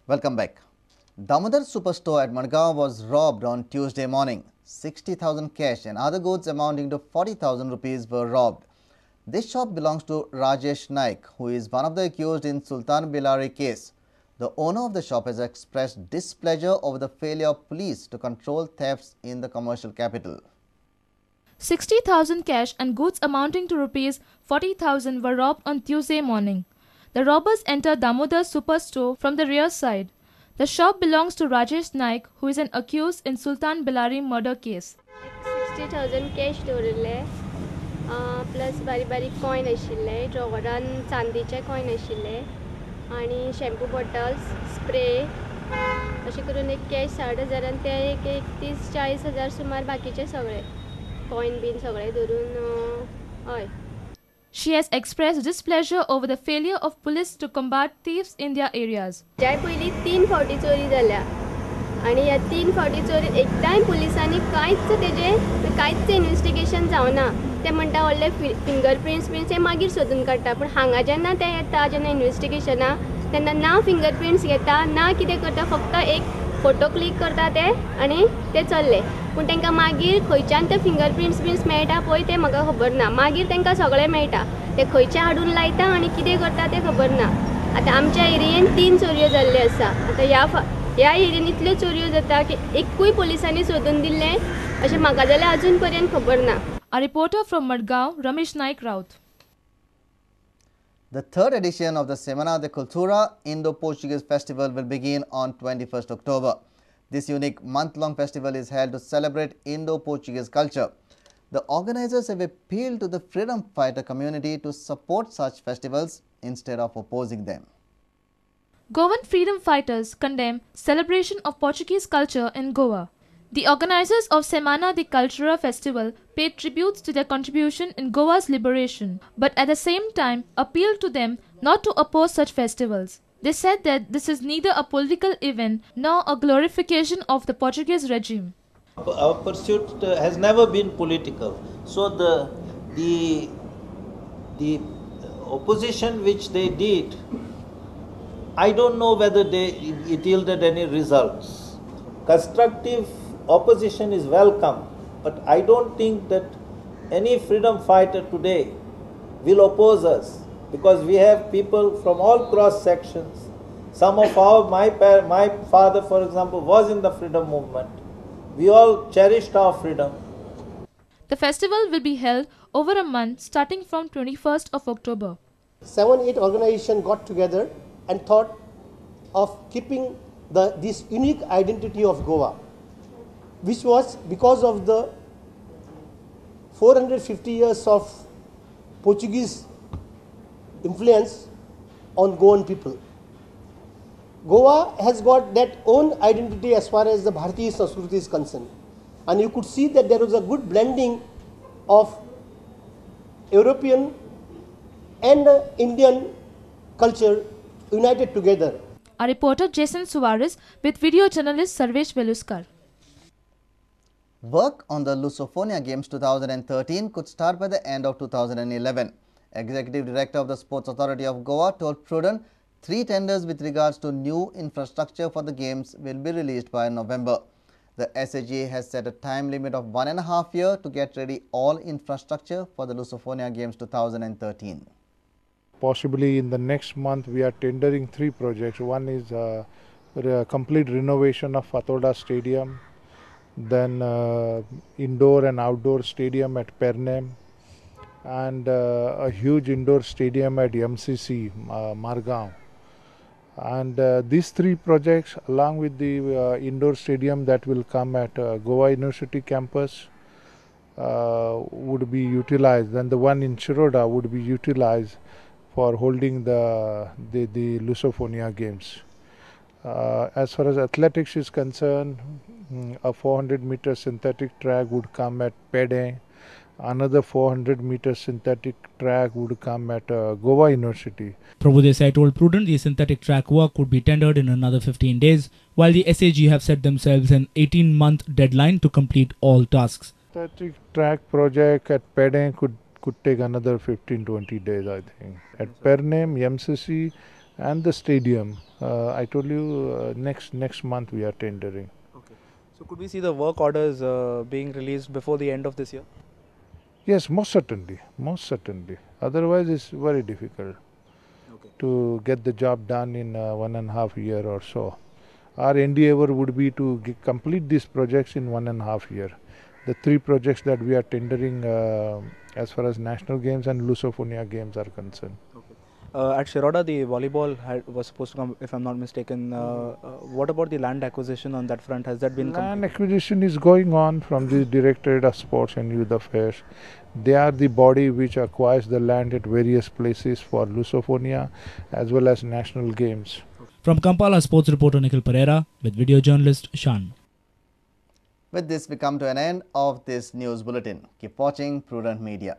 Welcome back. Damodar Superstore at Madgaon was robbed on Tuesday morning. 60,000 cash and other goods amounting to 40,000 rupees were robbed. This shop belongs to Rajesh Naik, who is one of the accused in Sultan Bilari case. The owner of the shop has expressed displeasure over the failure of police to control thefts in the commercial capital. 60,000 cash and goods amounting to rupees 40,000 were robbed on Tuesday morning. The robbers entered Damodar Superstore from the rear side. The shop belongs to Rajesh Naik, who is an accused in Sultan Bilari murder case. 60,000 cash दवरिल्ले, plus बारीक बारीक coin आशिल्ले, ड्रॉवरान चांदीचे coin आशिल्ले आनी shampoo bottles, spray अशें करून एक कॅश 60,000 आनी ते एक 30-40 हजार सुमार बाकीचे सगळे कॉयन बीन सगळे धरून हय. She has expressed displeasure over the failure of police to combat thieves in their areas. ज्या पयलीं 3 फावटी चोरी जाल्या आनी ह्या 3 फावटी चोरी एकदांय पुलिसांनी कांयच तेजें कांयच इन्वेस्टिगेशन जावना. ते म्हणटा व्हडले फिंगर प्रिंट्स बीन ते मागीर सोदून काडटा, पूण हांगा जेन्ना ते येता जेन्ना इन्वेस्टिगेशनाक तेन्ना ना फिंगर प्रिंट्स घेता ना कितें करता, फक्त एक फोटो क्लिक करता ते आनी ते चल्ले. पूण तांकां मागीर खंयच्यान ते फिंगर प्रिंट्स बीन मेळटा पळय तें म्हाका खबर ना. मागीर तांकां सगळें मेळटा, ते खंयचे हाडून लायता आनी कितें करता तें खबर ना. आतां आमच्या एरियेन 3 चोरयो जाल्ल्यो आसा. आतां ह्या एरियेन इतल्यो चोरयो जाता की एकूय पुलिसांनी सोदून दिल्लें अशें म्हाका जाल्यार अजून पर्यंत खबर ना. A reporter from Madgaon, Ramesh Naik Raut. The third edition of the Semana de Cultura Indo-Portuguese Festival will begin on 21st October. This unique month-long festival is held to celebrate Indo-Portuguese culture. The organizers have appealed to the freedom fighter community to support such festivals instead of opposing them. Goan freedom fighters condemn celebration of Portuguese culture in Goa. The organizers of Semana de Cultura Festival paid tributes to their contribution in Goa's liberation, but at the same time appealed to them not to oppose such festivals. They said that this is neither a political event nor a glorification of the Portuguese regime. Our pursuit has never been political. So the opposition which they did, I don't know whether it yielded any results. Constructive opposition is welcome, but I don't think that any freedom fighter today will oppose us, because we have people from all cross sections. Some of our, my father, for example, was in the freedom movement. We all cherished our freedom. The festival will be held over a month starting from 21st of October. 7-8 organizations got together and thought of keeping this unique identity of Goa, which was because of the 450 years of Portuguese influence on Goan people. Goa has got that own identity as far as the Bharatiya Sanskriti is concerned. And you could see that there was a good blending of European and Indian culture united together. Our reporter Jason Suarez with video journalist Sarvesh Veluskar. Work on the Lusophonia Games 2013 could start by the end of 2011. Executive Director of the Sports Authority of Goa told Prudent 3 tenders with regards to new infrastructure for the Games will be released by November. The SAG has set a time limit of 1.5 years to get ready all infrastructure for the Lusophonia Games 2013. Possibly in the next month we are tendering 3 projects. One is complete renovation of Fatorda Stadium, then indoor and outdoor stadium at Pernem, and a huge indoor stadium at MCC, Margao. And these 3 projects, along with the indoor stadium that will come at Goa University campus, would be utilized, and the one in Shiroda would be utilized for holding the Lusophonia Games. As far as athletics is concerned, a 400-meter synthetic track would come at Pede. Another 400-meter synthetic track would come at Goa University. Prabhudesai told Prudent the synthetic track work would be tendered in another 15 days, while the SAG have set themselves an 18-month deadline to complete all tasks. Synthetic track project at Pede could Could take another 15-20 days, I think. At Pernem, MCC and the stadium, I told you next month we are tendering. Okay. So could we see the work orders being released before the end of this year? Yes, most certainly, most certainly. Otherwise, it's very difficult to get the job done in 1.5 year or so. Our endeavor would be to complete these projects in 1.5 year. The 3 projects that we are tendering as far as National Games and Lusofonia Games are concerned. Okay. At Shiroda, the volleyball was supposed to come, if I'm not mistaken. What about the land acquisition on that front? Has that been completed? Land acquisition is going on from the Directorate of Sports and Youth Affairs. They are the body which acquires the land at various places for Lusofonia as well as National Games. From Kampala, sports reporter Nikhil Pereira with video journalist Shan. With this, we come to an end of this news bulletin. Keep watching Prudent Media.